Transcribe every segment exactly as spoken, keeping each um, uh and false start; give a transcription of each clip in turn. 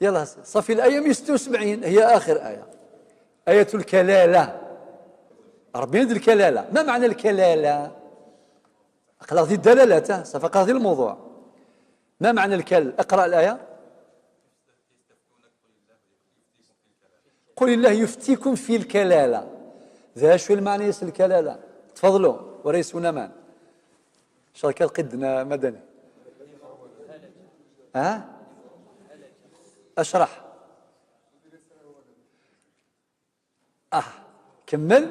يلا، صافي، الآية مية وستة وسبعين هي آخر آية. آية الكلالة. ربي يد الكلالة. ما معنى الكلالة؟ أقرأ ذي الدلالة، صافي، أقرأ ذي الموضوع. ما معنى الكل؟ اقرأ الآية. قل الله يفتيكم في الكلالة. ذا شو المعنى يس الكلالة؟ تفضلوا، وريسونا مان. شركة القدنا مدني. ها؟ اشرح. اه، كمل.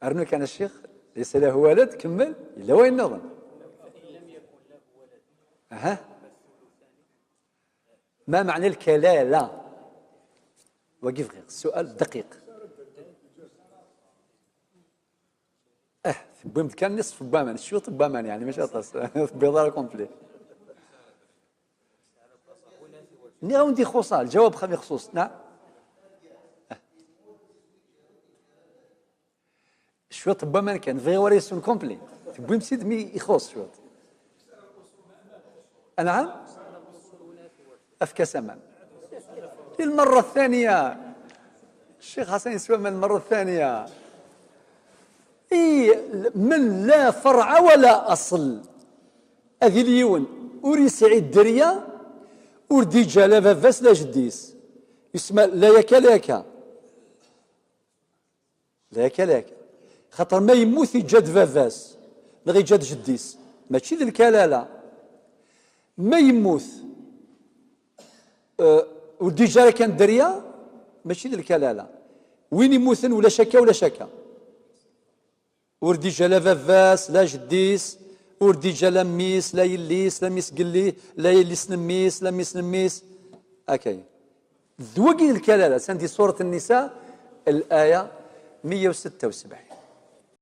ارنو كان الشيخ ليس له ولد، كمل. الا وين نظن؟ اها. ما معنى الكلالة؟ وقف غير السؤال دقيق. اه، تبويم كان نصف بوامان، شو بوامان يعني، مش اطاس. بيضار كومبلي. ني غاوندي خصال، الجواب خا يخصوص، نعم. شوية بوامان كان، فيغي ورا يسون كومبلي. تبويم سيد مي يخص شوية. نعم؟ أفكا سمان. للمرة الثانية. الشيخ حسن يسوى من المرة الثانية. إي، من لا فرع ولا أصل. أذي اليون، أوري سعيد دريا، أوردي جالا فافاس لا جديس. يسمى لا يكا لا يكا. لا يكا لا يكا. خاطر ما يموت يجاد فافاس، لا يجاد جديس. ماشي ذي الكلالة. ما يموت، آه، وديجا كان دريا، ماشي ذي الكلالة. وين يموتن ولا شكا ولا شكا. ور ديجا لا فافاس، لا جديس، ور ديجا لا ميس، لا يليس، لا ميس قلي، لا يليس نميس، لا ميس نميس. أكاي. ذوقي الكلالة، سندي سورة النساء، الآية مية وستة وسبعين.